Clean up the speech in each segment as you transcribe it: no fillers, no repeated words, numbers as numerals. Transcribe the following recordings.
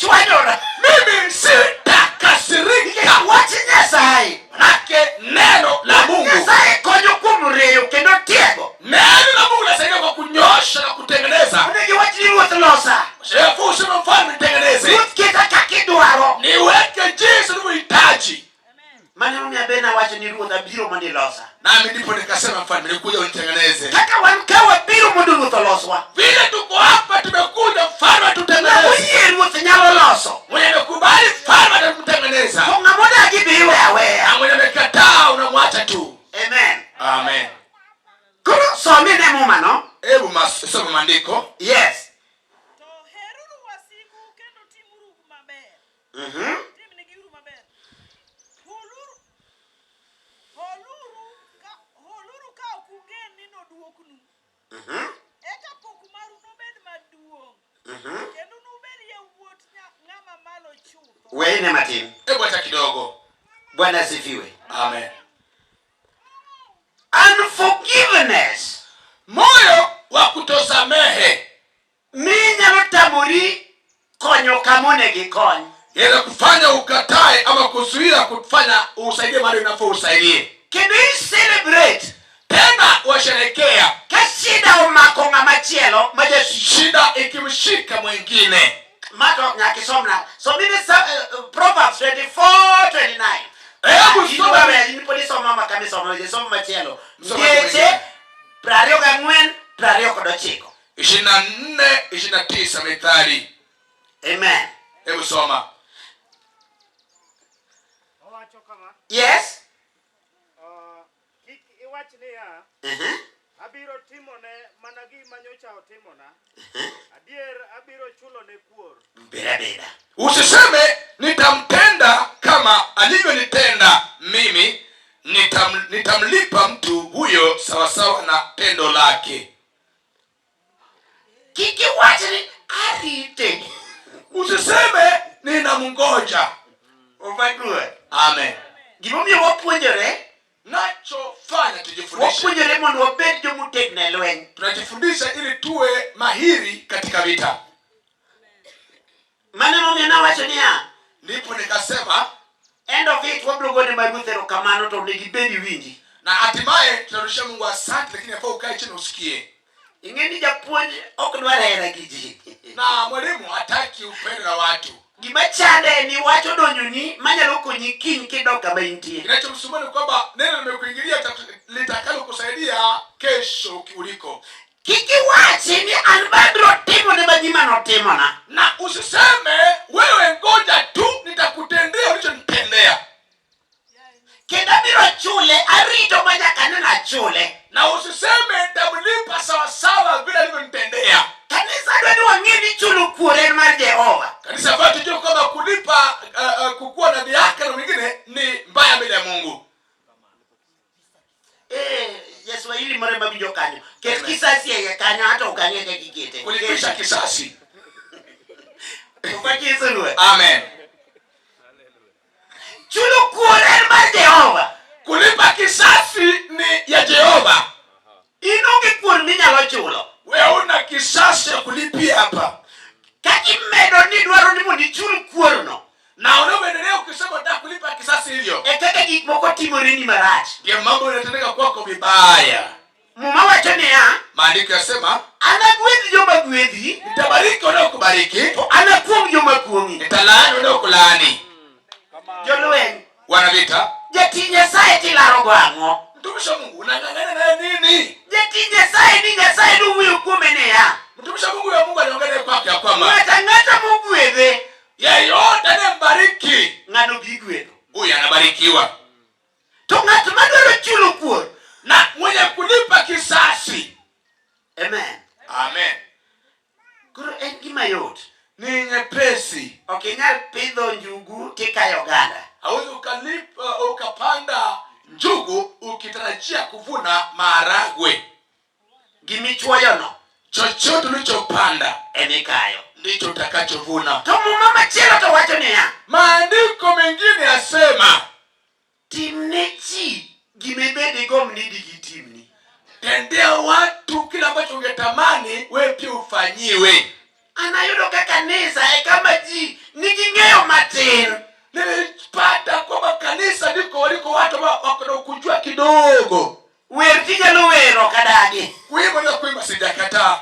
Chwanyora. Mimi sitakasirika. Wach Nyasaye. Manake neno la Mungu. Nyasaye konyo kuom rieyo kendo tiego. Neno la Mungu linasaidia kwa kunyosha na kutengeneza. Onego iwach ni Ruoth losa. Shefu useme mfalme nitengeneze. Ruoth keta kaka idwaro. Niweke jinsi ulivyohitaji. Mano emomiyo abe nawacho ni Ruoth abiro mondo ilosa. Nami ndipo nikasema mfalme, nilikuja unitengeneze. Kaka wan ka wabiro mondo Ruoth oloswa. Vile tuko hapa tumekuja mfalme Ng'ama atutengeneze. oyie Ruoth nyalo loso. Mwenye amekubali mfalme atamtengeneza. To ng'ama odagi be iwe aweya. Na mwenye amekataa unamwacha tu. Amen. Amen. Koro somie ne muma no. Hebu soma maandiko. Yes. To heruru wasiku kendo timuru maber. Timnegiuru maber. Huluru, holuru ka, holuru ka ok ugen ni nodwoknu. Eka pok maru nobed maduong'. Kendo nubed yawuot Ng'ama Malo chutho. Weyne matin. Hebu acha kidogo. Bwana asifiwe. Amen. Unforgiveness Moyo wa kutosamehe minyalo tamori konyo kama onego ikony. yaweza kufanya ukatae ama kuzuia kufanya usaidie mahali unafaa usaidie. Kendo i celebrate Tena washerekea ka shida omako ng'ama chielo ma jasik. shida ikimshika mwingine. Ma to nyaka isomna. Somine Proverbs 24:29. Hebu In soma dwaro in pod isomo ma kama isomo, isomo machielo. Soma Ngeche 24 29. 24 29 Mithali. Amen. Hebu soma. Owacho kama, Yes. Kik iwach niya, Abiro timone mana gima nyocha otimona. Adier abiro chulone kuor. Beda beda. Usiseme nitamtenda kama alivyonitenda mimi, nitamlipa mtu huyo sawasawa na tendo lake. Kik iwach ni arite. Usiseme ninamngoja. Ovaduo. Amen. Gimomiyo wapuonjore, Nachofanya tujifundishe, wapuonjore mondo wabed jomotegno e lweny. tunajifundisha ili tuwe mahiri katika vita. Mano emomiyo nawacho niya, Ndipo nikasema, end of it wabiro gone ma Ruoth erokamano to onego ibed iwinji. na hatimaye tunarudishia Mungu asante, lakini yafaa ukae chini usikie. Ing'e ni japuonj ok dwar hera gi ji. Na mwalimu hataki upendo na watu. Gima chande ni wach odonjoni manyalo konyi kiny kidok kama intie. Kinachomsumbua ni kwamba neno limekuingilia litakalo kusaidia kesho uliko. Kik iwachi ni an babiro timo ne magima notimona. Na usiseme wewe, ngoja tu nitakutendea ulichonitendea. Kendo abiro chule, arito ma nyaka neno achule. Na usiseme nitamlipa sawasawa vile alivyonitendea. Kanisa dwa ni wang'e ni chulo kuor en mar Jehova. Kanisa faa tujue kwamba kulipa kukuwa na dhihaka na mwingine ni mbaya mbele ya Mungu. Jaswahili moro ema winjo kanyo. Ket kisasi e iye kanyo hata ok ang'e kaka ikete. Kulipisha kisasi. Opak Yesu Ruoth. Amen. Chulo kuor en mar Jehova. Kulipa kisasi ni ya Jehova. In onge kuor minyalo chulo. Wewe una kisasi ya kulipia hapa. Ka imedo ni dwaro ni mondo ichul kuorno. Na unavyoendelea ukisema unataka kulipa kisasi hivyo, E kaka gik moko timoreni marach. ndio mambo yanatendeka kwako vibaya. Muma wacho niya, Maandiko yasema, anagwedh joma gwedhi, nitabariki wanaokubariki, to anakuong' joma kuong'i. nitalaani wanaokulaani. Jolweny, Wana vita. jatich Nyasaye tilarogo ang'o? Mtumishi wa Mungu unang'ang'ana naye nini? Jatich Nyasaye ni Nyasaye nowuoyo kuome niya, Mtumishi wa Mungu ya Mungu aliongea naye kwake ya kwamba ng'ato ang'ata mogwedhe, yeyote anayembariki ng'ano bi gwedho. huyu anabarikiwa, To ng'at madwaro chulo kuor, na mwenye kulipa kisasi. Amen. Amen. Koro en gima yot. Ni nyepesi. Ok inyal pidho njugu tikayo oganda. Hauwezi ukapanda njugu ukitarajia kuvuna maharagwe. Gimichuoyono Chochote ulichopanda emikayo. ndicho utakachovuna. To muma machielo to wacho niya, Maandiko mengine yasema, timne ji gima ibed igomb ni digitimni. tendea watu kile ambacho ungetamani wewe pia ufanyiwe. An ayudo ka kanisa e kama ji nigi ng'eyo matin. Nilipata kwamba kanisa ndiko waliko watu ambao wako na kujua kidogo. Wer tinyalo wero ok adagi. Kuimba na kuimba sijakataa.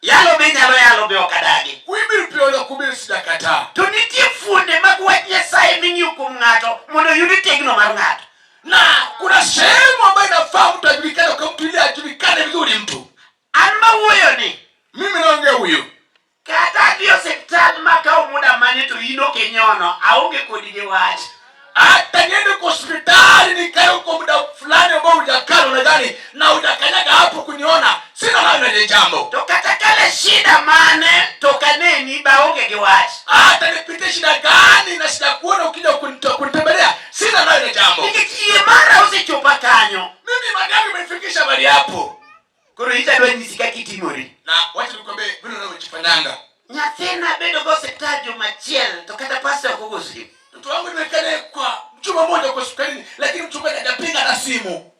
Yalo be inyalo yalo be ok adagi. Kuhubiri pia na kuhubiri sijakataa. To nitie fuonde mag wach Nyasaye ming'iyo kuom ng'ato mondo oyud tegno mar ng'ato. Na kuna sehemu ambayo inafaa mtu ajulikane kwa mtu ili ajulikane vizuri mtu. An mawuoyo ni Mimi naongea huyu. Kata adhi e osiptal makawo muda mane to in ok inyono, aonge kodi gi wach. Hata niende kwa hospitali nikae huko muda fulani ambao hujakaa unadhani na hujakanyaga hapo kuniona, sina hayo na jambo. To kata kale shida mane to ok aneni be aonge gi wach. Hata nipitie shida gani na shida kuona ukija kunitembelea, sina nayo na jambo. Nikech yie mara osechopa kanyo. Mimi imani yangu imenifikisha mahali hapo. Koro ita adwa nyisi kaka itimori. Na wacha nikwambie vile unavyojifanyanga. Nyathina bedo go osiptal juma achiel to kata pasta ok ogo simu. Mtoto wangu nimekaa naye kwa juma moja kwa hospitalini, lakini mchungaji hajapiga hata simu.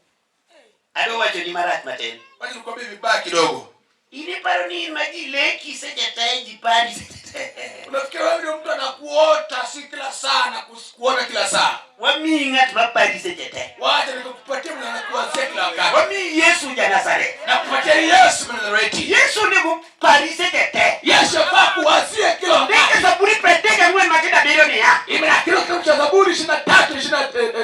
Adwa wachoni marach matin. Wacha nikwambie vibaya kidogo. In iparo ni in ma ji leki seche te ji pari seche te. Unafikiri wewe ndio mtu anakuota si kila saa na kuona kila saa? Wamiyi ng'at ma pari seche te. Wacha nikupatie mwenye anakuwazia kila wakati. Wamiyi Yesu ja Nazareth. Nakupatia Yesu wa Nazareti. Yesu onego pari seche te. Yesu afaa kuwazia kila Ndike wakati. Zaburi 34 matindo abiriyo niya. Imeandikwa kitabu cha Zaburi 23 20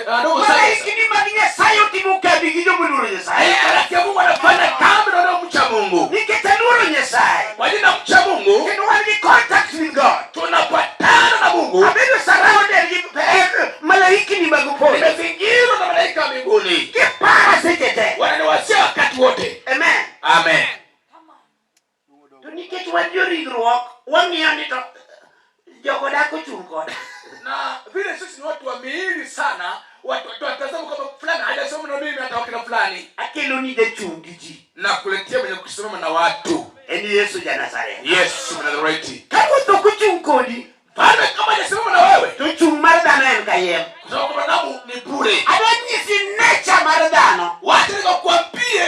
saba. Malaikni mag Nyasaye otimo kambi gi jomoluoro Nyasaye. Malaika ya Mungu anafanya kambi na wanaomcha Mungu. Nikech aluoro Nyasaye. Kwa jina mcha Mungu Kendo wan gi contact with God. Tunapatana na Mungu. Abedo surrounded gi malaikni mag polo. Nimezingirwa na malaika wa mbinguni. Gipara seche te. Wananiwazia wakati wote. Amen. Amen. To nikech wan joringruok, wang'iyo ni to jogo dak ochung' koda. Na vile sisi ni watu wa miili sana, watu watazama kwamba fulani hajasoma na mimi hata wakina fulani. Akeloni jachung' gi ji. Na kuletea mwenye kusimama na watu. En Yesu ja Nazareth. Yesu wa Nazareti. Ka ruoth ok ochung' kodi, Mfalme kama hajasimama na wewe, to chung' mar dhano en kayiem. Kusema kwa mwanadamu ni bure. Adwa nyisi nature mar dhano. Wacha nikakwambie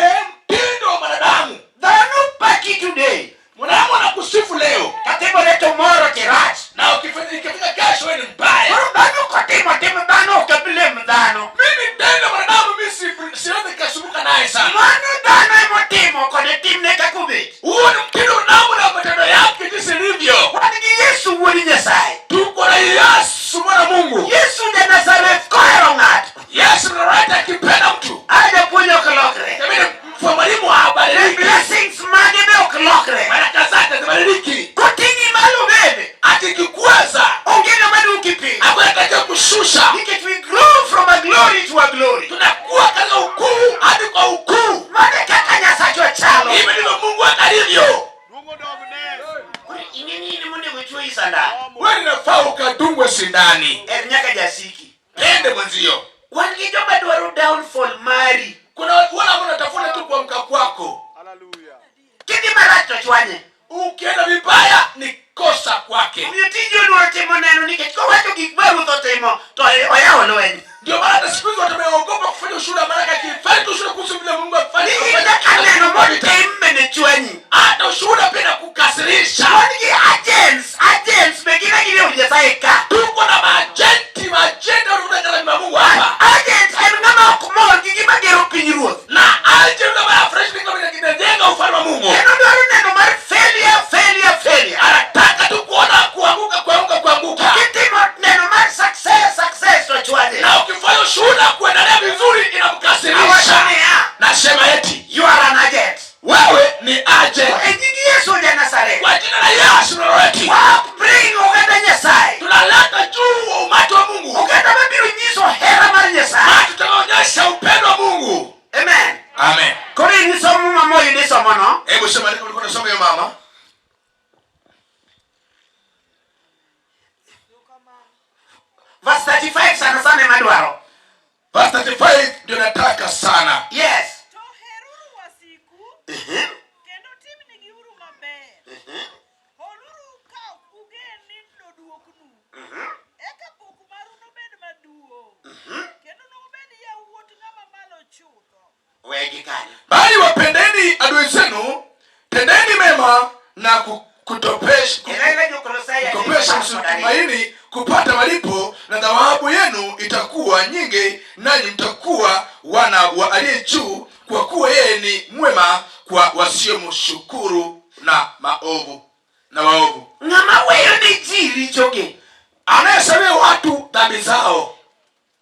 mtindo wa mwanadamu. Dhano paki today. Mwanadamu anakusifu leo. Katimore tomorrow tirach. Na ukifanya ikifika kesho wewe ni mbaya. Koro dhano kotimo tim dhano ok ablame dhano. Mimi mtindo wa mwanadamu mimi siwezi nikasumbuka naye sana. Mano dhano emotimo kode timne kaka obet. Huo ni mtindo wa mwanadamu na matendo yake jinsi ilivyo. Wan gi Yesu wuod Nyasaye. Tuko na Yesu mwana Mungu. Yesu ja Nazareth kohero ng'ato. Yesu Nazareti akipenda mtu. A japuonj ok lokre. Jamani, mwalimu habadiliki. Blessings mage be ok lokre. Baraka zake hazibadiliki. Koting'i malo bende. Akikikweza Onge ng'ama duoki piny. Hakuna atakaye kushusha. Nikech we grow from a glory to a glory. Tunakuwa katika ukuu hadi kwa ukuu. Mano e kaka Nyasachwa chalo. Hivi ndivyo Mungu alivyo. Koro ing'e ni in monego chwoyi sandan. Wewe inafaa ukadungwe sindani. En nyaka jasiki. Pende mwenzio. Wan gi joma dwaro downfall mari. Kuna watu wale ambao wanatafuta tu kuamka kwako. Kidhi marach to chwanye. Ukienda vibaya ni kosa kwake. Omiyo tiji oluoro timo neno nikech kowacho gik ma ruoth otimo to oyawo lweny. Ndio maana hata siku hizi watu wameogopa kufanya ushuhuda, maana akifanya tu ushuhuda kuhusu vile Mungu afanya. Ni in nyaka neno motim bende chwanyi. Hata ushuhuda pia inakukasirisha. Wan gi agents, agents be gin agina e od Nyasaye ka. Tuko na maajenti, maajenti wanakuja katika nyumba ya Mungu hapa. Agent en ng'ama ok mor gi gima gero piny ruoth. Na agent ambaye hafurahi kama inajenga ufalme wa Mungu. Kendo dwaro neno mar failure, failure, failure. Anataka tu kuona kuanguka, kuanguka, kuanguka. Kitimo neno mar success, success to chwanye. Na ukifanya ushuhuda kuendelea vizuri inamkasirisha. Awacho niya, Nasema eti you are an agent. Wewe ni agent. E nying Yesu ja Nazareth. Kwa jina la Yesu Nazareti. Wa bring oganda Nyasaye. Tunaleta juu umati wa Mungu. Oganda mabiro nyiso hera mar Nyasaye. Maana tutaonyesha upendo wa Mungu. Amen. Amen. Koro in somo ma moyo ni somo no. Hebu sema andiko ulikuwa unasoma hiyo mama. Verse 35 sana sana ema dwaro. Verse 35 ndio nataka sana. Yes. To heruru wasiku, kendo timnigiuru maber. Holuru ka ok ugen ni noduoknu. Eka pok maru nobed maduong', kendo nubed yawuot Ng'ama Malo Chutho. Wegi kanyo. Bali wapendeni adui zenu, tendeni mema na kutopesha Matumaini kupata malipo, na thawabu yenu itakuwa nyingi, nanyi mtakuwa wana wa aliye juu, kwa kuwa yeye ni mwema kwa wasiomshukuru na maovu na waovu. Ng'ama weyo ne ji richogi. Anayesamehe watu dhambi zao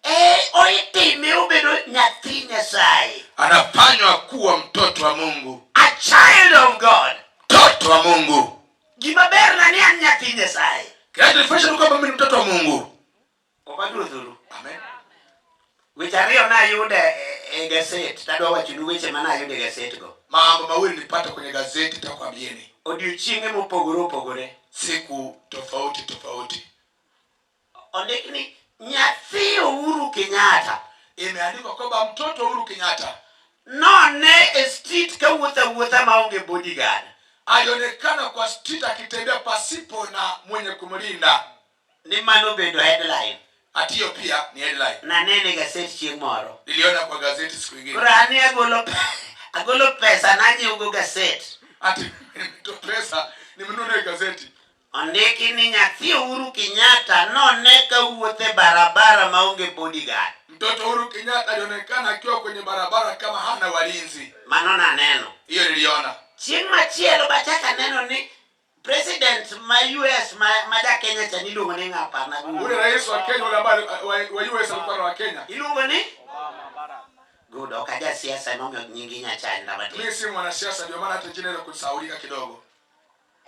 E oitime obedo nyathi Nyasaye. Anafanywa kuwa mtoto wa Mungu. A child of God. Mtoto wa Mungu. Gima ber na ni an nyathi Nyasaye. Kinachonifurahisha ni kwamba mimi ni mtoto wa Mungu. Ok adhuru. Amen. Weche ariyo nayudo e gaset, tadwa wachonu weche ma nayudo e gaset go. Mambo mawili nilipata kwenye gazeti, nitakwambieni. Odiochienge mopogore opogore. Siku tofauti tofauti. Ondik ni nyathi Uhuru Kenyatta. Imeandikwa kwamba mtoto Uhuru Kenyatta none e street kawuotho awuotha maonge bodyguard. Alionekana kwa street akitembea pasipo na mwenye kumlinda. Ni mano obedo headline. Ati hiyo pia ni headline. Nanene e gaset chieng' moro. Niliona kwa gazeti siku nyingine. Koro an agolo pesa nanyiewo go gaset. Ati nimetoa pesa nimenunua gazeti. Ondiki ni nyathi Uhuru Kenyatta none kawuotho e barabara maonge bodyguard. Mtoto Uhuru Kenyatta alionekana akiwa kwenye barabara kama hana walinzi. Mano naneno. Hiyo niliona. Chieng' machielo bachak aneno ni president ma US ma ja Kenya cha niluongo ni ng'a parna Ule Google. rais wa Kenya ule ambaye wa US alikuwa na wa Kenya. Iluongo ni? Obama Barack. Good, ok aja siasa emomiyo nyingi inyachanda matin. Mimi si mwanasiasa ndio maana hata jina hilo kusahaulika kidogo.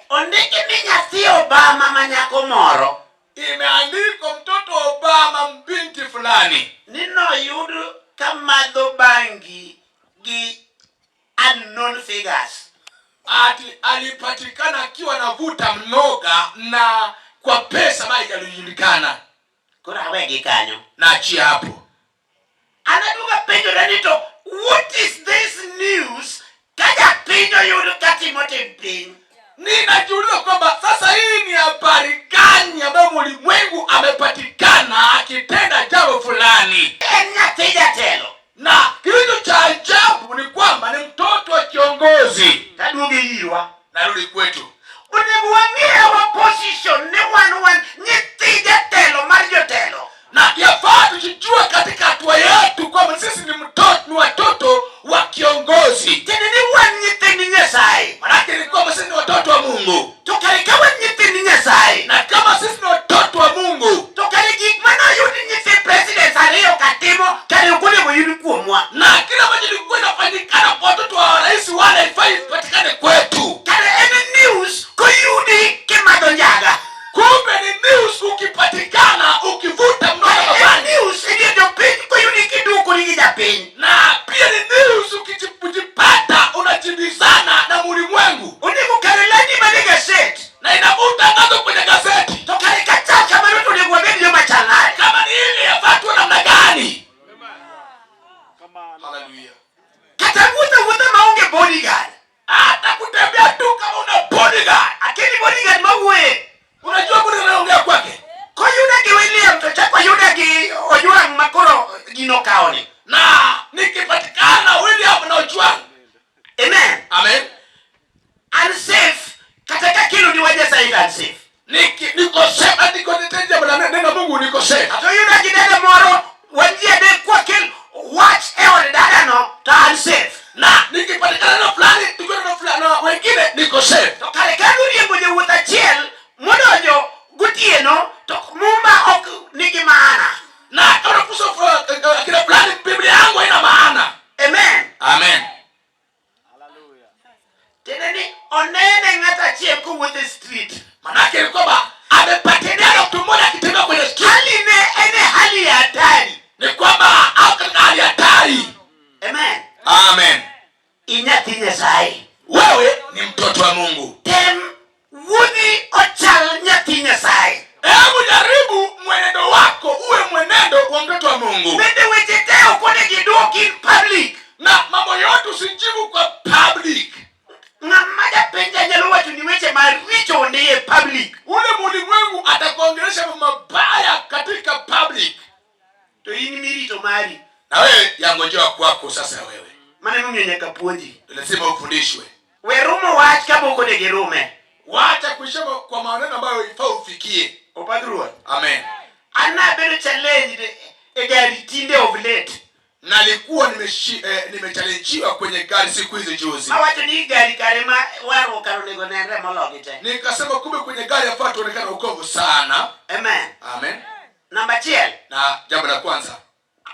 Ondiki ni nyathi Obama ma nyako moro. Imeandikwa mtoto Obama binti fulani. Ni noyud kamadho bangi gi unknown figures. Ati alipatikana akiwa anavuta mnoga na kwa pesa ambayo haijajulikana. Koro awegi kanyo. Naachia hapo. An aduogo apenjora ni to what is this news ka japiny oyud katimo tim piny? Ninajiuliza kwamba sasa hii ni habari gani ambayo ulimwengu amepatikana akitenda jambo fulani. En nyathi jatelo. Na kilicho cha ajabu ni kwamba ni mtoto wa kiongozi. Taduogo irwa. Narudi kwetu. Onego wang'e our position ni wan nyithi jatelo mar jotelo. Na yafaa tujijue katika hatua yetu kwamba sisi ni mtoto, ni watoto wa kiongozi. Tiende ni wan nyithind Nyasaye. Manake ni kwamba sisi ni watoto wa Mungu. To kare ka wan nyithind Nyasaye. Na kama sisi ni watoto wa Mungu. To kare gik manoyud nyithi presidents ariyo katimo kare ok onego yud kuomwa. Na kila ambacho kilikuwa inafanyikana kwa watoto wa rais wale haifai ipatikane kwetu. Kare en news koyudi kimadho njaga. Kumbe ni news ukipatikana ukivuta mnoga Kare en mabani. news e dier jopiny koyudi kidukori gi japiny. Na pia ni news ukijipata unajibizana na ulimwengu. Onego kare landi mana e gaset. Na inavutangazwa kwenye gazeti. To kare kachal kamano to onego wabed joma chal nade? Kama ni ile yafaa tuwe namna gani? Kamano. Haleluya. Kata wuotho awuotha maonge bodyguard. Hata kutembea tu kama una bodyguard. Akeni bodyguard mawuoye. Unajua bodyguard anaongea kwake. Koyuda gi William to chako oyuda gi Ojwang' makoro gino okawoni. Na nikipatikana William na Ojwang'. Amen. Amen. An safe kata ka kelo ni wach Nyasaye to an safe. Niko safe hadi niko nitenje na neno Mungu niko safe. To oyuda gi dada moro wan ji adek kwakel wach e od dadano to an safe. Na nikipatikana na fulani tukiwa na fulani na wengine niko safe. To kare ka nuriembo jawuoth achiel modonjo gotieno to muma ok nigi maana. Na kama unakusa kila fulani Biblia yangu haina maana. Amen. Amen. Hallelujah. Tiende ni onene ng'at achiel kowuotho e street. Manake ni kwamba amepatikana mtu mmoja akitembea kwenye street. Hali ne en e hali ya hatari. Ni kwamba ako katika hali hatari. Amen. Amen. Inyathi Nyasaye. Wewe ni mtoto wa Mungu. Tem wuodhi ochal nyathi Nyasaye. Hebu jaribu mwenendo wako uwe mwenendo wa mtoto wa Mungu. Bende weche te ok onego iduoki in public. Na mambo yote usijibu kwa public. Ng'ama japenja nyalo wacho ni weche maricho ni e public. Ule mulimwengu atakuongelesha mambo mabaya katika public. To in mirito mari. Na wewe yangojewa kwako sasa wewe. Mano emomiyo nyaka puonji. Lazima ufundishwe. We rumo wach kapok onego irume. Wacha kuisha kwa maneno ambayo ifaa ufikie. Opak Ruoth. Amen. An nabedo challenged e gari tinde of late. Nalikuwa nimechalenjiwa kwenye gari siku hizi juzi. Mawacho ni gari kare ma warruok kar onego nenre mologi te. Nikasema kumbe kwenye gari yafaa tuonekane wokovu sana. Amen. Amen. Namba achiel. Na jambo la kwanza,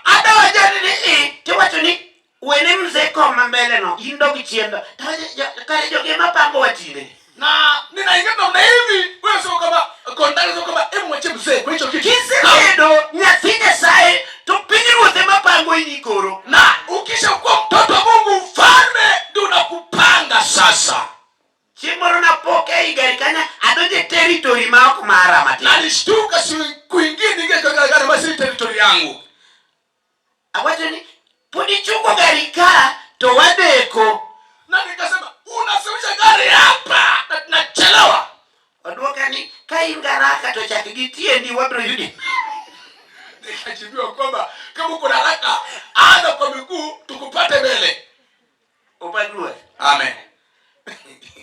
Adonjo ni i tiwacho ni wene mzee koma mbele no in dog chien do. Tawacho kare jogi ema pango wa tinde. Na ninaingia namna hivi, wewe sio kama kondakta, sio kama hebu mwachie mzee kwa hicho kiti. Kisebedo nyathi Nyasaye to pinyruoth ema pango inyi koro. Na ukishakuwa mtoto wa Mungu, mfalme ndio unakupanga sasa. Chieng' moro napok ei gari kanya adonjo e territory ma ok mara matin. Na nilishtuka siku ingine niingia katika gari ambayo si territory yangu. Awacho ni pod ichungo gari ka to wadeko. Na nikasema unasimamisha gari hapa na tunachelewa. Odwoka ni ka in garaka to chak gi tiendi wabiro yudi. Nikajibiwa kwamba kama uko na haraka anza kwa miguu tukupate mbele. Opak Ruoth. Amen.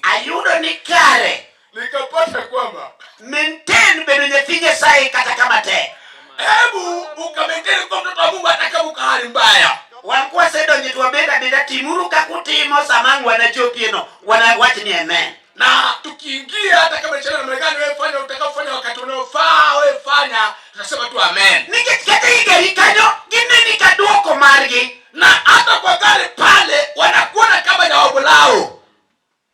Ayudo ni kare Nikapata kwamba maintain bedo nyathi Nyasaye kata kama tek. Hebu ukamaintain kwa mtoto wa Mungu hata kama uko hali mbaya. Wan kwasedonjo to wabed abeda timuru kaka utimo sama ang' wanachopie no wanawach ni amen. Na tukiingia hata kama ni namna gani, wewe fanya utakafanya wakati unaofaa, wewe fanya, tutasema tu amen. Nikech kata i gari kanyo gineni ka duoko margi. Na hata kwa gari pale wanakuona kama jawabu lao.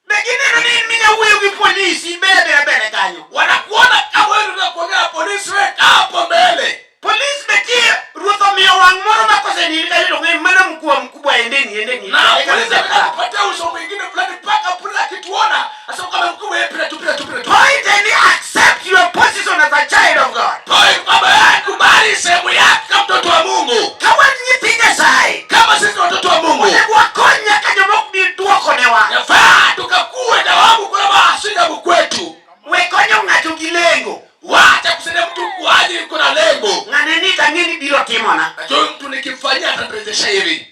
Be gineno ni in minya wuoyo gi polisi ibed abeda mbele kanyo. Wanakuona kama wewe ndio kuongea na polisi, wewe kaa hapo mbele. Polis be tie ruoth omiyo wang' moro ma koseniri kanyo to ng'e mana mkubwa mkubwa endeni endeni. Na polisi amekupatia uso mwingine fulani mpaka pula akituona asema kama mkubwa yeye pita tu pita tu pita tu. Point en ni accept your position as a child of God. Point kwamba wewe kubali sehemu yako kama mtoto wa Mungu. Ka wan nyithi Nyasaye, Kama sisi ni watoto wa Mungu, onego wakony nyaka joma ok bi duoko ne wa. Yafaa tukakue jawabu kwa si jawabu kwetu. We konyo ng'ato gi lengo. Wacha kusaidia mtu kwa ajili kuna lengo. Ng'ane ni tang'e ni biro timona. Najua mtu nikimfanyia atanirejesha hivi.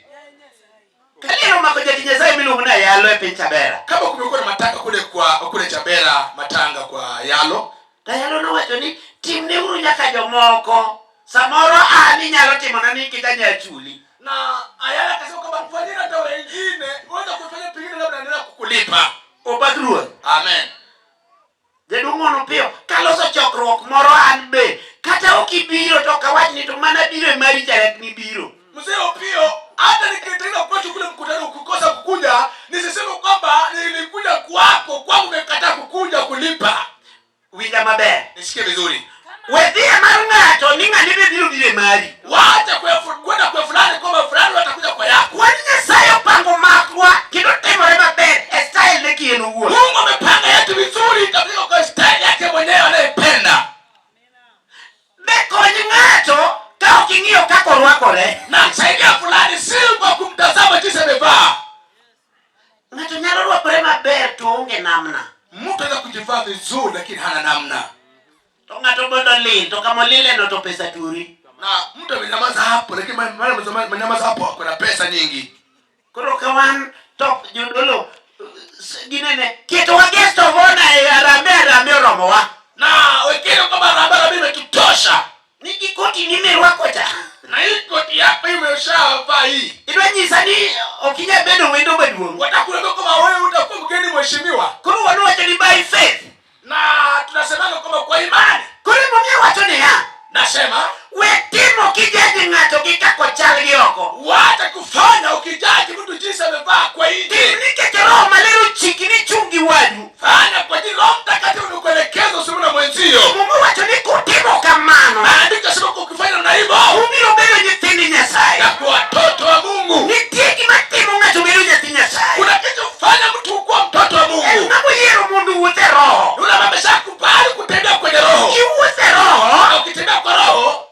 Kaliero omako jatich Nyasaye miluongo ni Ayalo e piny Chabera. Kama kumekuwa na matanga kule kwa kule Chabera, matanga kwa Ayalo. Ayalo nowacho ni timneuru nyaka jomoko. Samoro an inyalo timona ni nikech anya chuli. Na Ayalo akasema kwamba mfanyie hata wengine, unaweza kufanya pengine labda naendelea kukulipa. Opak Ruoth. Amen. Jaduong' ng'wono piyo kaloso chokruok moro an be kata ok ibiro to ok awach ni to mana biro e mari cha ni biro. Mzee Opiyo, hata nikitenda kwetu kule mkutano ukikosa kukuja, nisiseme kwamba nilikuja kwako, kwangu umekataa kukuja kulipa. Winja maber. Nisikie vizuri. We dhi e mar ng'ato ni ng'ani be biro biro e mari. Wacha kwenda kwa fulani kwamba fulani watakuja kwa yako. Wan Nyasaye opango makwa kendo timore maber e style ne kien owuon. Mungu amepanga yetu vizuri itafika kwa style yake mwenyewe anayependa. Be kony ng'ato ka ok ing'iyo kaka orwakore. Na saidia fulani si kwa kumtazama jinsi amevaa. Ng'ato nyalo rwakore maber to onge namna. Mtu anaweza kujivaa vizuri lakini hana namna. To ng'ato bondo lil to kama olile no to pesa turi. Na mtu amenyamaza hapo lakini mara amenyamaza hapo kuna pesa nyingi. Koro ka wan to jodolo ginene ketowa guest of honor e harambee harambee oromowa. Na wengine kwamba harambee harambee imetutosha. Ni gi koti ni mirwako cha. Na hii koti yako hii umeshavaa hii. Idwa nyisa ni ok inyal bedo wendo maduong'. Watakuambia kwamba wewe utakuwa mgeni mheshimiwa. Koro wan wacho ni by faith. Na tunasemanga kwamba kwa imani. Koro emomiyo awacho niya. Nasema we timo kijaji ng'ato gi kaka ochal gi oko. Wacha kufanya ukijaji mtu jinsi amevaa kwa nje. Tim nikech Roho Maler ochiki ni chung' gi wadu. Fanya kwa ajili Roho Mtakatifu amekuelekeza usiwe na mwenzio. Muma wacho ni kutimo kamano. Maandiko yasema kwa ukifanya namna hivyo, ubiro bedo nyithind Nyasaye. Na kuwa watoto wa Mungu. Nitie gima timo ng'ato bedo nyathi Nyasaye. Kuna kitu kufanya mtu kuwa mtoto wa Mungu. En ng'ama oyiero mondo owuoth e Roho. Yule ambaye ameshakubali kutembea kwenye Roho. Kiwuotho e Roho, Na ukitembea kwa Roho,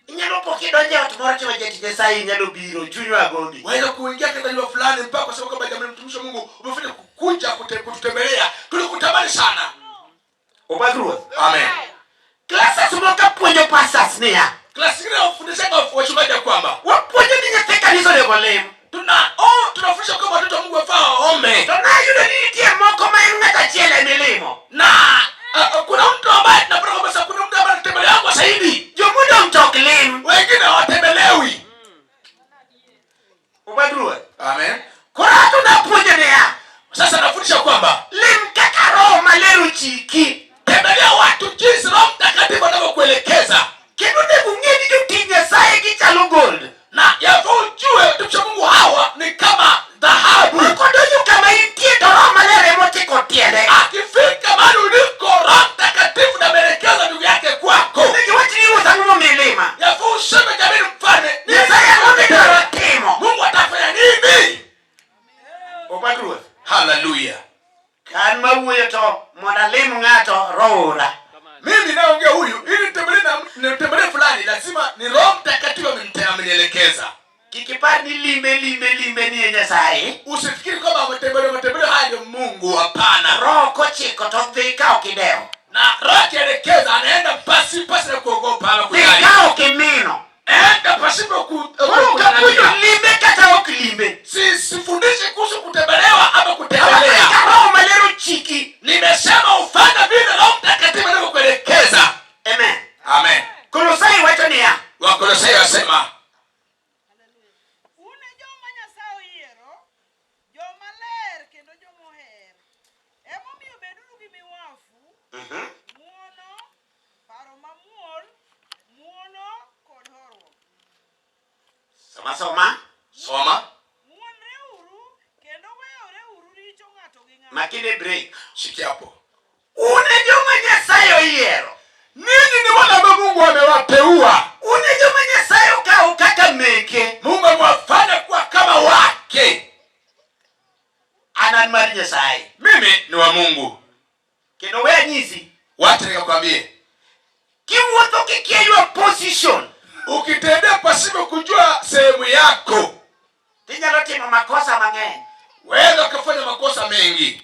inyalo po kidonjo e ot moro tiwacho jatich Nyasaye inyalo biro chunywa agombi. Waweza kuingia katika nyumba fulani mpaka kusema kwamba jamani, mtumishi wa Mungu umefanya kukuja kututembelea, tulikutamani sana. Opak Ruoth. Amen. Classes moko apuonjo pastors niya. Klasi nyingine wafundisha wachungaji ya kwamba wapuonjo ni nyathi kanisa onego olim. Tunafundisha kwamba watoto wa Mungu wafaa waombe. To nayudo ni nitie moko ma en ng'at achiel emilimo. Na kuna mtu ambaye tunapata kwamba sasa kuna mtu mashahidi. Jomodong' to ok lim. Wengine hawatembelewi. Obad Ruoth. Amen. Koro ato napuonjo niya, Sasa nafundisha kwamba lim kaka Roho Maler ochiki. tembelea watu jinsi Roho Mtakatifu anavyokuelekeza, Kendo onego ung'e ni jotich Nyasaye gichalo gold. Na yafaa ujue watumishi wa Mungu hawa ni kama dhahabu. Kodonjo kama intie to Roho Maler emochiko tiende. Akifika mahali uliko, Roho Mtakatifu na ameelekeza ndugu yake kwako. Onego iwach ni Ruoth ang'o momiyo ilima? Yafaa useme, jamani, mfalme, nini Nyasaye ang'o midwaro timo? Mungu atafanya nini? Obad Ruoth. Haleluya! Kan mawuoyo to mondo alim ng'ato Roho ora. Mimi naongea huyu ili nitembelee na nitembelee fulani, lazima ni Roho Mtakatifu amenielekeza. Kik ipar ni limbe limbe limbe ni e Nyasaye. Usifikiri kwamba matembeleo matembeleo haya ndio Mungu. Hapana. Roho kochiko to dhi ka ok idewo. Na Roho akielekeza anaenda pasi pasi na kuogopa ama Dhi kujali, ka ok imino. enda pasipo ku Koro ok apuonjo kulalamika. limbe kata ok limbe. Si sifundishe kuhusu kutembelewa ama Awacho kutembelea. ka Roho Maler ochiki. Nimesema ufanye vile Roho Mtakatifu anavyokuelekeza. Amen. Amen. Kolosai wacho niya, Wakolosai wasema Un e joma Nyasaye oyiero, joma ler kendo joma oher. Emomiyo beduru gi miwafu, ng'wono, paro mamuol, muolo kod horuok. Soma soma. Soma. Ng'wonreuru kendo weyoreuru richo ng'ato gi ng'ato. Makine break. Shikia hapo. Un e joma Nyasaye oyiero. Ninyi ni wale ambao Mungu amewateua. Un e joma Nyasaye okawo kaka meke. Mungu amewafanya kuwa kama wake. An an mar Nyasaye. Mimi ni wa Mungu. Kendo we anyisi, Wacha nikakwambie, kiwuotho kikia your position, ukitembea pasipo kujua sehemu yako, tinyalo timo makosa mang'eny. waweza ukafanya makosa mengi.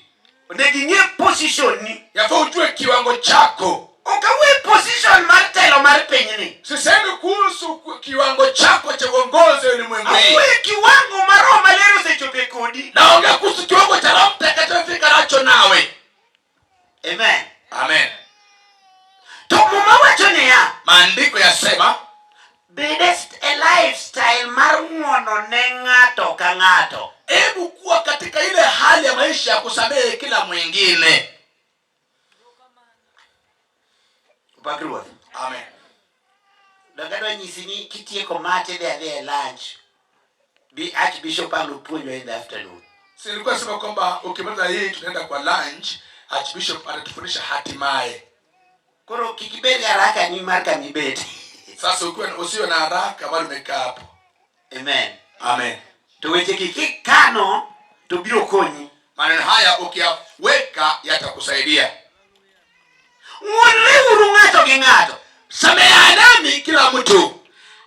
Onego ing'e position ni. Yafaa ujue kiwango chako. Ok awuoyo position mar telo mar pinyni. Sisemi kuhusu kiwango chako cha uongozi wa ulimwengu hii, Awuoyo kiwango ma Roho Maler osechope kodi. naongea kuhusu kiwango cha Roho Mtakatifu amefika nacho nawe. Amen. Amen. To Muma wacho niya, Maandiko yasema bed e lifestyle mar ng'wono ne ng'ato ka ng'ato. Hebu kuwa katika ile hali ya maisha ya kusamehe kila mwingine. Pak Ruoth. Amen. Donge adwa nyisi ni kitieko ma tidhi adhiya e lunch. Bi Archbishop ang' nopuonjwa in the afternoon. Si nilikuwa nasema kwamba ukimaliza hii tunaenda kwa lunch, Archbishop atatufundisha hatimaye. Koro kik ibed gi haraka ni mar kama ibet. Sasa ukiwa usiwe na haraka bado umekaa hapo. Amen. Amen. To weche gi kikano to biro konyi. Maneno haya ukiyaweka yatakusaidia. Ng'wonreuru ng'ato gi ng'ato. Samehanani kila mtu.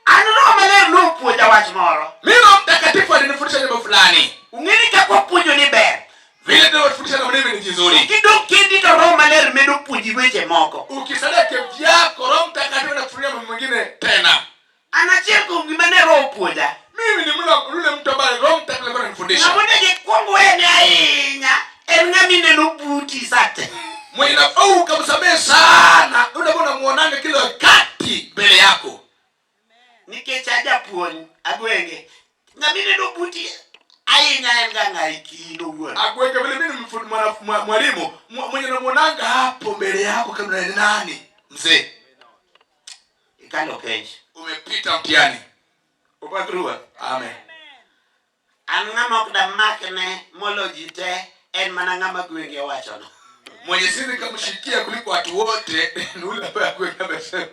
An Roho Maler nopuonja wach moro. Mimi Roho Mtakatifu alinifundisha jambo fulani. Ung'e ni kaka wapuonjo ni ber. Vile tunavyofundisha na mimi ni vizuri. Kidong' kendi to Roho Maler medo puonji weche moko. Ukisalia kivyako Roho Mtakatifu anakufunulia mambo mengine tena. An achiel kuom gima ne Roho opuonja. Mimi ni yule mtu ambaye Roho Mtakatifu alikuwa ananifundisha. Ng'ama onego ikwong wene ahinya en ng'ama ineno buti sate. Mwenye nafuu ukamsamehe sana, yule ambaye unamuonanga kila wakati mbele yako. Nikech ajapuonj agwenge. Ng'ama ineno buti ahinya en ga ng'a in owuon. Agwenge vile mimi ni mwalimu, mwenye namuonanga hapo mbele yako kama ni nani? Mzee. Ikalo penj. Umepita mtihani. Opak Ruoth. Amen. An ng'ama ok damakne molo ji te en mana ng'ama gwenge owachono. Mwenye siri kamshikia kuliko watu wote ni yule ambaye agwenge amesema.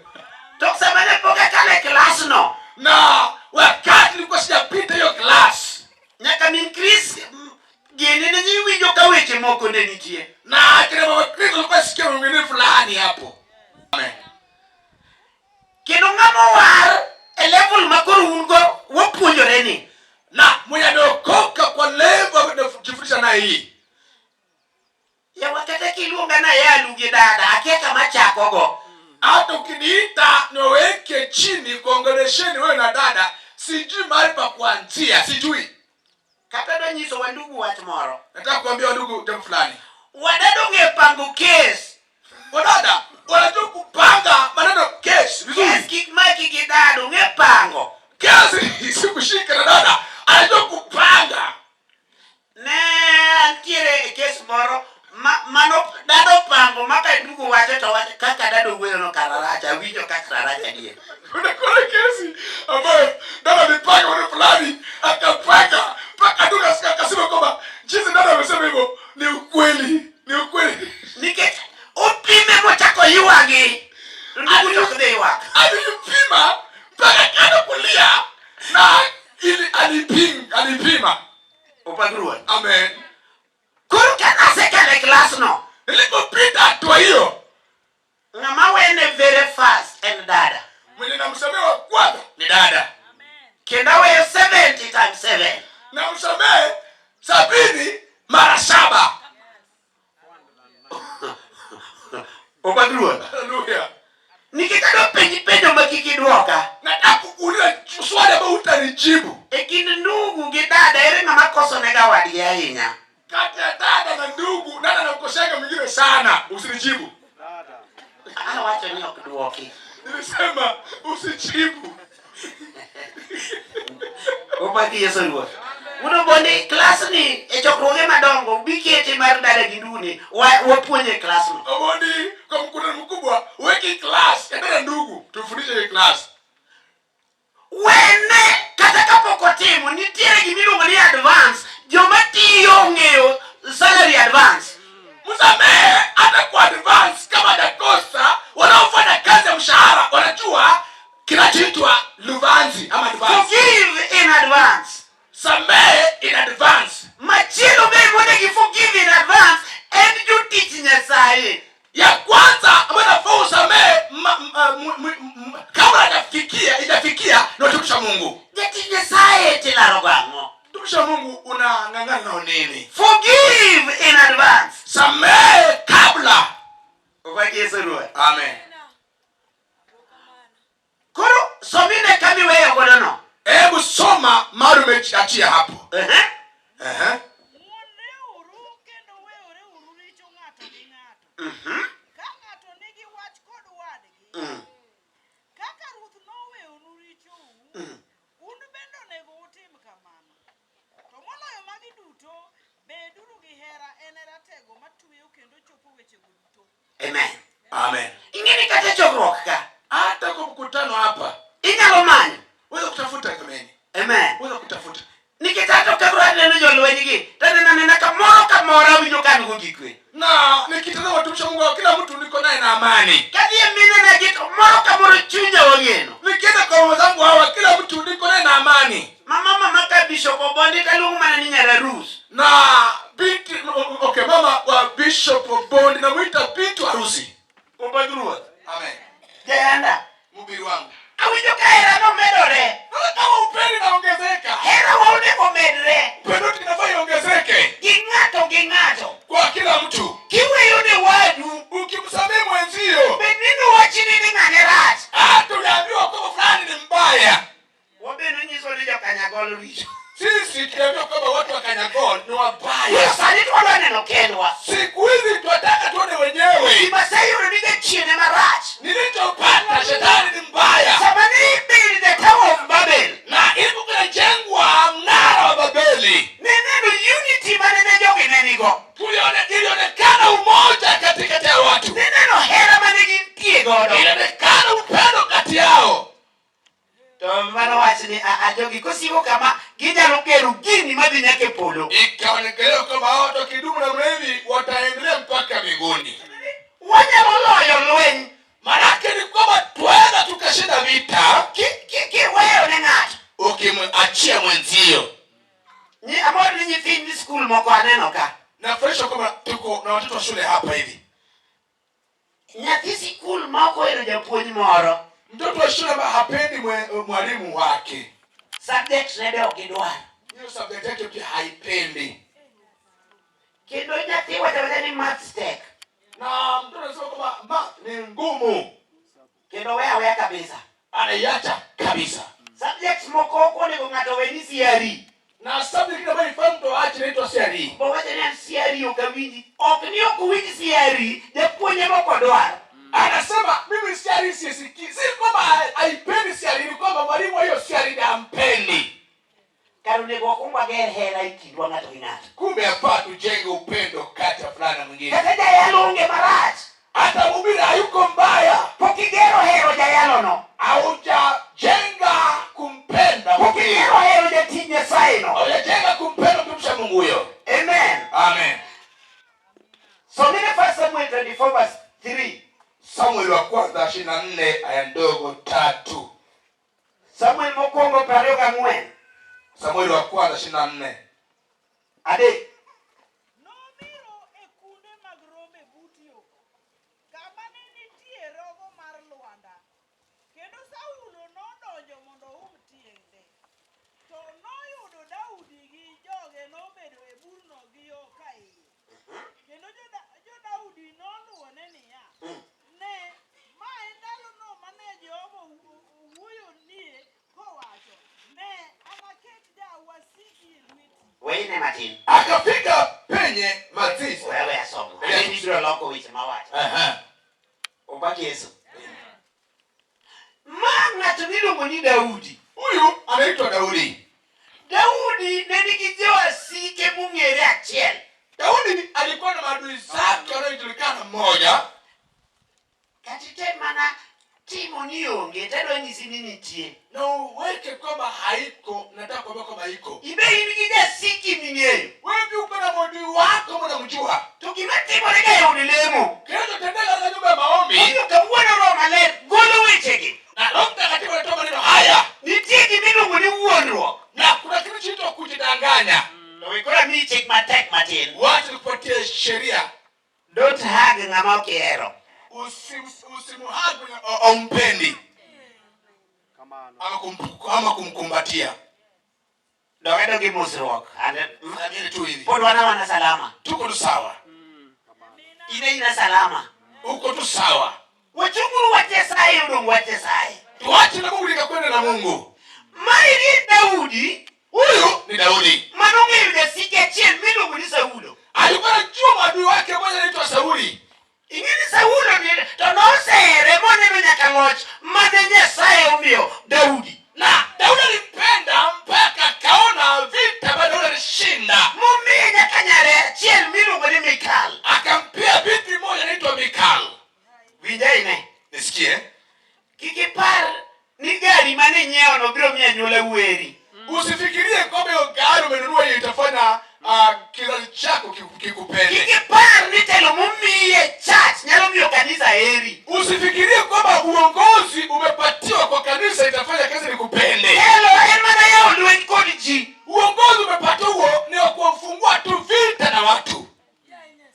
To sama ne pok akalo e klasno, Na wakati nilikuwa sijapita hiyo class, nyaka min Chris gini ne iwinjo ka weche moko ne nitie. Na kina mama Kristo alikuwa sikia mwingine fulani hapo. Amen. Kendo ng'ama owar e level ma koro un go wapuonjore ni. Na mwenye ameokoka kwa level ambayo tunajifundisha naye hii. Yawa kata kiluonga na yalu gi dada, akia kama chakogo. Hata ukiniita niweke chini kuongelesheni wewe na dada, sijui mahali pa kuanzia, sijui. Kata dwa nyiso wandugu wach moro. Nataka kuambia wandugu jambo fulani. Wadada ong'e pango kes. Wadada wanajua kupanga maneno kes Awinjo kaka rach adier. Kuna kuna kesi ambayo dada alipaka maneno fulani akapaka mpaka ndugu akasema kwamba jinsi dada amesema hivyo ni ukweli, ni ukweli. Nikech opime mochako ywagi. To ndugu to ok dhi ywak. Alimpima mpaka kando kulia na ili alipima. Opak Ruoth. Amen. Koro ka nasekalo e klasno, Nilipopita hatua hiyo, ng'ama wene very fast en dada. Mwenye namsamehe wa kwanza ni dada. Kendo aweyo 70 times 7. Namsamehe 70 mara 7. Opak Ruoth. Haleluya. Nikech adwa penji penjo ma kik idwoka. Nataka kukuuliza swali ambalo hutanijibu. E kind ndugu gi dada ere ng'ama kosonega wadgi ahinya? Kati ya dada na ndugu, nani anamkosea mwingine sana? Usinijibu. Dada. Awacho ni ok dwoki. Nilisema usijibu. Opaki Yesu Ruoth. Uno bondi klas ni e chokruoge madongo bikete mar dada gi ndugu ni wapuonje e klas no. Omondi kwa mkutano mkubwa weki class ya dada ndugu, tufundishe hii class. Wene kata kapok otimo nitiere gimiluongo ni advance. Joma tiyo ong'eyo salary advance. Msamehe hata kwa advance kama hajakosa. Wanaofanya kazi ya mshahara wanajua kinachoitwa luvanzi ama advance. Forgive in advance. Samehe in advance. Machielo be monego forgive in advance en jotich Nyasaye. Ya kwanza ambayo nafaa usamehe kabla hajafikia ni watumishi wa Mungu. Jatich Nyasaye tilaro gang'o? Mtumishi wa Mungu unang'ang'ana nao nini? Forgive in advance. Samehe kabla. Opak Yesu Ruoth. Amen. Koro somine kamiweyo godo no. Hebu soma mahali umeachia hapo. Ehe. Ehe. Ng'wonreuru kendo weoreuru richo ng'ato gi ng'ato. Ka ng'ato nigi wach kod wadgi, kaka Ruoth noweyonu richou, un bende onego utim kamano. To moloyo magi duto, beduru gi hera, en e ratego matweyo kendo chopo wechego duto. Amen. Amen. Ing'eni kata e chokruok ka, Hata kwa mkutano hapa inyalo manyo. waweza kutafuta kameni. Amen. Waweza kutafuta. Nikech ato ka aneno jolweny gi, taneno anena kamoro kamoro awinjo ka an go gi kwe. Na nikitazama watumishi wa Mungu kila mtu niko naye na amani. Kadhi e minena gi to moro kamoro chunya ogeno. Nikienda kwa mama zangu hawa kila mtu niko naye na amani. Mama mama ka Bishop Obondi taluongo mana ni nyar arus. Na binti okay, mama wa Bishop Obondi namuita binti harusi. Opak Ruoth. Amen. Jayanda. Mhubiri wangu. Awinjo ka hera no medore. Naona kama upendo unaongezeka. Hera wa onego medre. Upendo inafaa iongezeke Gi ng'ato gi ng'ato. kwa kila mtu. Kiweyo ne wadu, Ukimsamehe mwenzio, bed ni nowachni ni ng'ane rach. hata uliambiwa kwamba fulani ni mbaya. Wabe nonyiso ni jokanyagol richo. Sisi tuliambiwa kwamba watu wa Kanyagol ni Koro wabaya. sani to wadwa neno kendwa. Siku hizi tunataka tuone wenyewe. Gima aseyudo ni jachien ema rach. Nilichopata shetani ni mbaya. Sama ne ibuild the Tower of Babel, Na ilipokuwa inajengwa mnara wa Babeli, ne neno unity mane ne jogi ne nigo. Ilionekana umoja katikati ya watu. Ne neno hera mane gintie godo. Ilionekana upendo kati yao. To mano wach ni a jogi kosiko kama ginyalo gero gini madhi nyaka e polo. Ikaonekana kwamba watu wakidumu namna hivi wataendelea mpaka mbinguni. Wanyalo loyo lweny Maanake ni kwamba twaweza tukashinda vita kiweyo ne ng'ato. ukimwachia mwenzio. Amor ni nyithind skul moko aneno ka. Nafurahishwa kwamba tuko na watoto wa shule hapa hivi. Nyathi sikul ma ok ohero japuonj moro, Mtoto wa shule ambaye hapendi mwalimu wake, subject ne be ok gidwar. hiyo subject yake pia haipendi. Kendo nyathi wacho awacha ni maths tek. Na mtoto anasema kwamba math ni ngumu, Kendo weya aweya kabisa. anaiacha kabisa. Subjects moko ok onego ng'ato we ni CRE. Na subject ambayo ifai mtu aache inaitwa CRE. Bo wacho ni an CRE ok awinji. Ok ni ok owinj CRE, japuonj ema ok odwar. Anasema mimi CRE sisikii. Si kwamba haipendi CRE, ni kwamba mwalimu wa hiyo CRE hampendi. Kar onego wakwong wager hera e kindwa ng'ato gi ng'ato. Kumbe hapa tujenge upendo kati ya fulani na mwingine. Kata jayalo onge marach. Hata mhubiri hayuko mbaya. Pok igero hero jayalono. Haujajenga kumpenda Pok igero hero jatich Nyasaye no. Haujajenga kumpenda mtumishi wa Mungu huyo. Amen. Amen. Somene 1 Samuel 24 verse 3. Samueli wa kwanza 24 aya ndogo 3. Samuel mokwongo 24. Samueli wa kwanza 24. Adek. Nobiro e kunde mag rombe but yo, kama ne nitie rogo mar lwanda, kendo Saulo nodonjo mondo oum tiende. To noyudo Daudi gi joge nobedo e burno gi yo ka iye. Kendo jo-Daudi noluwone niya, Ne, ma e ndalono mane Jehova owuoyonie kowacho, Ne, anaket jawasiki e lweti. Weyne matin. Akafika penye mazizi. Wewe asomo. Ang'e ni ibiro loko weche mawacho. Aha. Opak Yesu. Ma ng'ato miluongo ni Daudi. Huyu anaitwa Daudi. Daudi ne nigi jowasike mong'ere achiel. Daudi alikuwa na maadui zake wanaojulikana mmoja. Kata item mana timo ni onge, tadwa nyisi ni nitie. Na uweke kwamba haiko, nataka kuambia kwamba iko. Ibe in gi jasiki ming'eyo. Wewe uko na maadui wako unamjua. To gima timore ga e od lemo. Kinachotendeka katika nyumba ya maombi. Omiyo kawuono Roho Maler golo wechegi. Na Roho Mtakatifu anatoa maneno haya. Nitie gima iluongo ni wuondruok. Na kuna kitu kinaitwa kujidanganya. To we koro amiyi chik matek matin. Wacha nikupatie sheria. Don't hug ng'ama ok ihero. Usimuhug umpendi. Ama kumkumbatia. Doge dogi mosruok. Salamieni tu hivi. Pod wana wana salama. Tuko tu sawa. Ine ina salama. Uko tu sawa. Wachunguru wach Nyasaye odong' wach Nyasaye. Tuache na Mungu likakwenda na Mungu. Maeri Daudi. Huyu ni Daudi. Manong'eyo jasike achiel miluongo ni Saulo. Alikuwa anajua maadui wake mmoja anaitwa Sauli. Ing'e ni Saulo ni to nosere moneno nyaka loch mane Nyasaye omiyo Daudi. Na Daudi alimpenda mpaka akaona vita bado Daudi alishinda. Momiye nyaka nyare achiel miluongo ni Mikal. Akampea binti moja anaitwa Mikal. Winja ine. Nisikie. Kik ipar ni gari mane inyiewono biro miyo anyuola weri. Usifikirie kwamba hiyo gari umenunua hiyo itafanya kizazi chako kikupende. Kik ipar ni telo momiyi e church nyalo miyo kanisa heri. Usifikirie kwamba uongozi umepatiwa kwa kanisa itafanya kanisa likupende. Telo en mana yawo lweny kod ji. Uongozi umepatiwa huo ni wa kuwafungua tu vita na watu.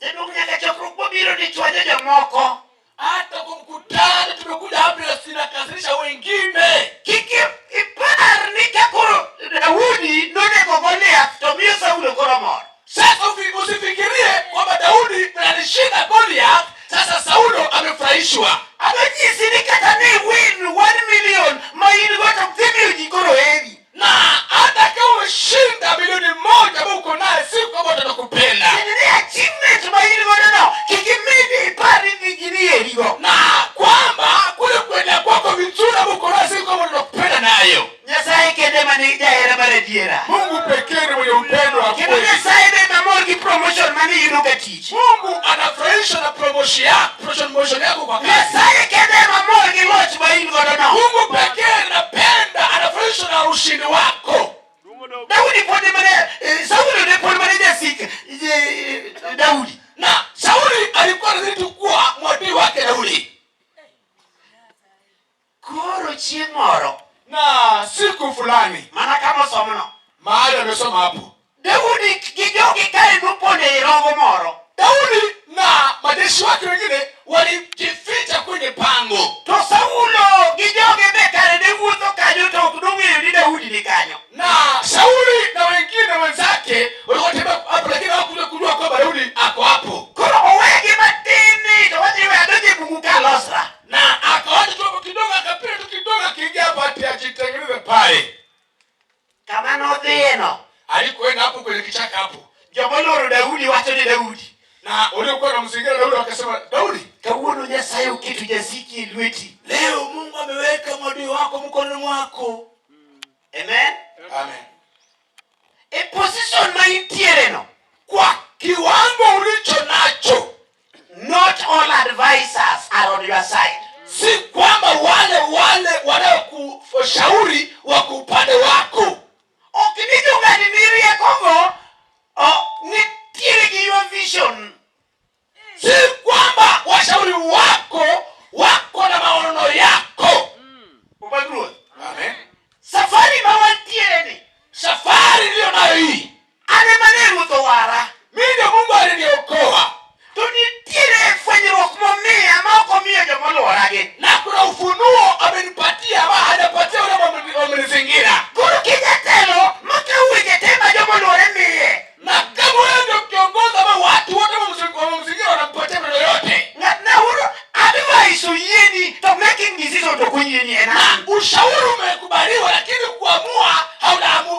Jaduong' nyaka chokruok mobiro ni chwanyo jomoko. Hata kwa mkutano tumekuja hapa na sinakasirisha wengine. Kik ipar ni ka koro Daudi nonego Goliath to miyo Saulo koro mor. Sasa usifikirie kwamba Daudi alishinda Goliath, sasa Saulo amefurahishwa. Adwa nyisi ni kata ne win 1 million ma in go to dhi miyo ji koro heri. Na hata kama umeshinda milioni moja ambayo uko naye, si kwamba watakupenda. Tiende ni achievement ma in godo no kik imedi ipar ni ji ni herigo. Na kwamba kule kuenda kwako vizuri ambayo uko nayo, si kwamba watakupenda nayo. Nyasaye kende ma nigi jahera mar adiera. Mungu pekee ni mwenye upendo wa Kendo kweli. Nyasaye be mamor gi promotion mane iyudo ka tich. Mungu anafurahishwa na promotion yako, promotion yako kwa kazi. Nyasaye kende mamor gi loch ma in godo no. Mungu pekee anapenda, anafurahishwa na ushindi wako. Daudi pod mane Saulo ne pod mane jasik Daudi. Na Sauli alikuwa anazidi kuwa mwadui wake Daudi. Koro chieng' moro Na siku fulani mana kama osomno mahali amesoma hapo, Daudi gi jogi kae nopondo e rogo moro. Daudi na majeshi wake wengine walijificha kwenye pango, To Saulo gi joge be kare ne wuotho kanyo to ok nong'eyo ni Daudi ni kanyo. na Sauli na wengine wenzake walikuwa wanatembea hapo, lakini hawakuja kujua kwamba Daudi ako hapo, Koro owegi matin ni to wacho ni we adonjo e bungu ka alosra. na akawacha tu hapo kidogo, akapita tu kidogo, akiingia hapo ati ajitengeneze pale. Kama nodhiyeno, Alikoenda hapo kwenye kichaka hapo, joma olworo Daudi wacho ne Daudi, na waliokuwa wanamzingira Daudi wakasema, Daudi, kawuono Nyasaye oketo jasiki e lweti. leo Mungu ameweka mwadui wako mkononi mwako. Amen. Amen. E position ma intiere no, Kwa kiwango ulicho nacho, not all advisors are on your side. si kwamba wale Ushauri umekubaliwa, lakini kuamua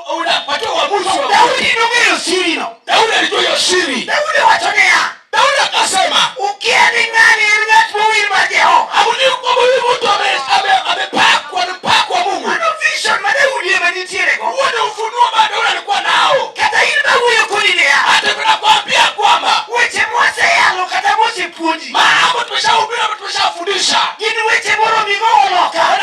haunapatiwa uamuzi wa Daudi nong'eyo siri no. Daudi alijua hiyo siri. Daudi wacho niya, Daudi akasema, ukia ni ng'ani en ng'at mowir mar Jehova. hamjui kwamba huyu mtu amepakwa, ni mpako wa Mungu. Mano vision ma Daudi ema nitiere go. Huo ni ufunuo ambao Daudi alikuwa nao. Kata in mawuoyo kodi niya, Hata tunakwambia kwamba weche mwaseyalo kata mosepuonji mambo tumeshahubiri, tumeshafundisha gin weche moromi gowo loka.